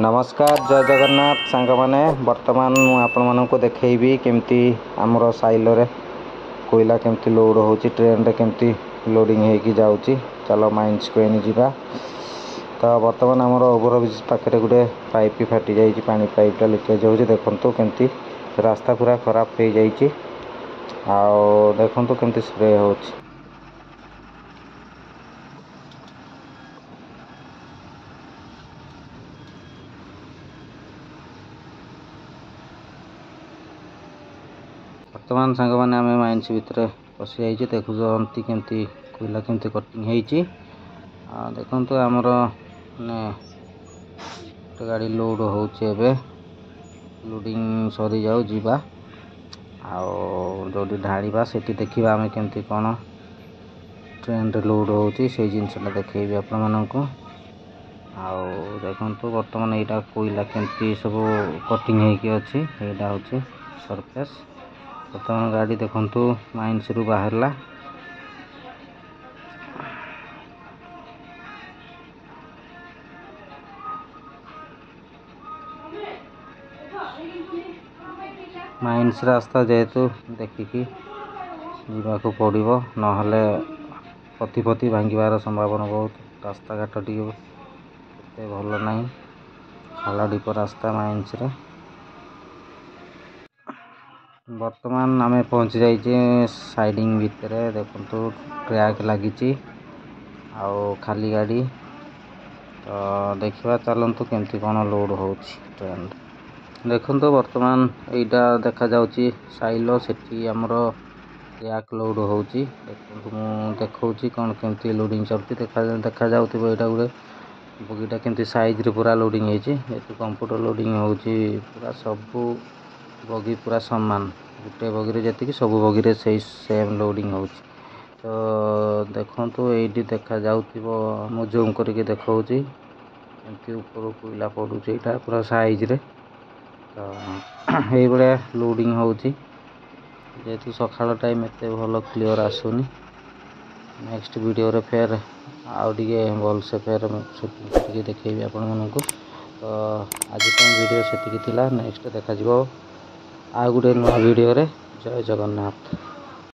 ନମସ୍କାର, ଜୟ ଜଗନ୍ନାଥ ସାଙ୍ଗମାନେ। ବର୍ତ୍ତମାନ ମୁଁ ଆପଣମାନଙ୍କୁ ଦେଖେଇବି କେମିତି ଆମର ସାଇଲୋରେ କୋଇଲା କେମିତି ଲୋଡ଼୍ ହେଉଛି, ଟ୍ରେନରେ କେମିତି ଲୋଡ଼ିଂ ହେଇକି ଯାଉଛି। ଚାଲ ମାଇନ୍ସକୁ ଏଇନେ ଯିବା। ତ ବର୍ତ୍ତମାନ ଆମର ଓଭରବ୍ରିଜ୍ ପାଖରେ ଗୋଟେ ପାଇପ୍ ଫାଟି ଯାଇଛି, ପାଣି ପାଇପ୍ଟା ଲିକେଜ୍ ହେଉଛି। ଦେଖନ୍ତୁ କେମିତି ରାସ୍ତା ପୁରା ଖରାପ ହେଇଯାଇଛି, ଆଉ ଦେଖନ୍ତୁ କେମିତି ସ୍ପ୍ରେ ହେଉଛି। ବର୍ତ୍ତମାନ ସାଙ୍ଗମାନେ ଆମେ ମାଇନ୍ସ ଭିତରେ ପଶିଯାଇଛୁ। ଦେଖୁଛନ୍ତି କେମିତି କୋଇଲା କେମିତି କଟିଂ ହେଇଛି। ଆଉ ଦେଖନ୍ତୁ ଆମର ମାନେ ଗୋଟେ ଗାଡ଼ି ଲୋଡ଼୍ ହେଉଛି, ଏବେ ଲୋଡ଼ିଂ ସରିଯାଉ ଯିବା, ଆଉ ଯେଉଁଠି ଢାଳିବା ସେଠି ଦେଖିବା ଆମେ କେମିତି କ'ଣ ଟ୍ରେନରେ ଲୋଡ଼୍ ହେଉଛି, ସେଇ ଜିନିଷଟା ଦେଖେଇବି ଆପଣମାନଙ୍କୁ। ଆଉ ଦେଖନ୍ତୁ ବର୍ତ୍ତମାନ ଏଇଟା କୋଇଲା କେମିତି ସବୁ କଟିଂ ହେଇକି ଅଛି। ଏଇଟା ହେଉଛି ସରଫେସ୍। ବର୍ତ୍ତମାନ ଗାଡ଼ି ଦେଖନ୍ତୁ ମାଇନ୍ସରୁ ବାହାରିଲା। ମାଇନ୍ସ ରାସ୍ତା ଯେହେତୁ ଦେଖିକି ଯିବାକୁ ପଡ଼ିବ, ନହେଲେ ପତି ପତି ଭାଙ୍ଗିବାର ସମ୍ଭାବନା ବହୁତ। ରାସ୍ତାଘାଟ ଟିକେ ଏତେ ଭଲ ନାହିଁ, ଖାଲ ଢିପ ରାସ୍ତା ମାଇନ୍ସରେ। ବର୍ତ୍ତମାନ ଆମେ ପହଞ୍ଚି ଯାଇଛେ ସାଇଡ଼ିଂ ଭିତରେ। ଦେଖନ୍ତୁ ଟ୍ରାକ୍ ଲାଗିଛି ଆଉ ଖାଲି ଗାଡ଼ି। ତ ଦେଖିବା ଚାଲନ୍ତୁ କେମିତି କ'ଣ ଲୋଡ଼୍ ହେଉଛି ଟ୍ରେନରେ। ଦେଖନ୍ତୁ ବର୍ତ୍ତମାନ ଏଇଟା ଦେଖାଯାଉଛି ସାଇଲୋ, ସେଠି ଆମର ଟ୍ରାକ୍ ଲୋଡ଼୍ ହେଉଛି। ଦେଖନ୍ତୁ ମୁଁ ଦେଖାଉଛି କ'ଣ କେମିତି ଲୋଡ଼ିଂ ଚାଲୁଛି। ଦେଖାଯାଉଥିବ ଏଇଟା ଗୋଟେ ବଗିଟା କେମିତି ସାଇଜ୍ରେ ପୁରା ଲୋଡ଼ିଂ ହେଇଛି। ଯେହେତୁ କମ୍ପ୍ୟୁଟର ଲୋଡ଼ିଂ ହେଉଛି, ପୁରା ସବୁ ବଗି ପୁରା ସମାନ, ଗୋଟେ ବଗିରେ ଯେତିକି ସବୁ ବଗିରେ ସେଇ ସେମ୍ ଲୋଡ଼ିଂ ହେଉଛି। ତ ଦେଖନ୍ତୁ ଏଇଠି ଦେଖାଯାଉଥିବ, ମୁଁ ଜୁମ୍ କରିକି ଦେଖାଉଛି କେମିତି ଉପରୁ କୋଇଲା ପଡ଼ୁଛି, ଏଇଟା ପୁରା ସାଇଜ୍ରେ। ତ ଏଇଭଳିଆ ଲୋଡ଼ିଂ ହେଉଛି। ଯେହେତୁ ସକାଳ ଟାଇମ୍ ଏତେ ଭଲ କ୍ଲିଅର୍ ଆସୁନି, ନେକ୍ସଟ ଭିଡ଼ିଓରେ ଫେର୍ ଆଉ ଟିକେ ଭଲସେ ଫେର୍ ମୁଁ ସୁଟିଂ କରିକି ଦେଖେଇବି ଆପଣମାନଙ୍କୁ। ତ ଆଜି ପାଇଁ ଭିଡ଼ିଓ ସେତିକି ଥିଲା। ନେକ୍ସଟ ଦେଖାଯିବ ଆଉ ଗୋଟେ ନୂଆ ଭିଡ଼ିଓରେ। ଜୟ ଜଗନ୍ନାଥ।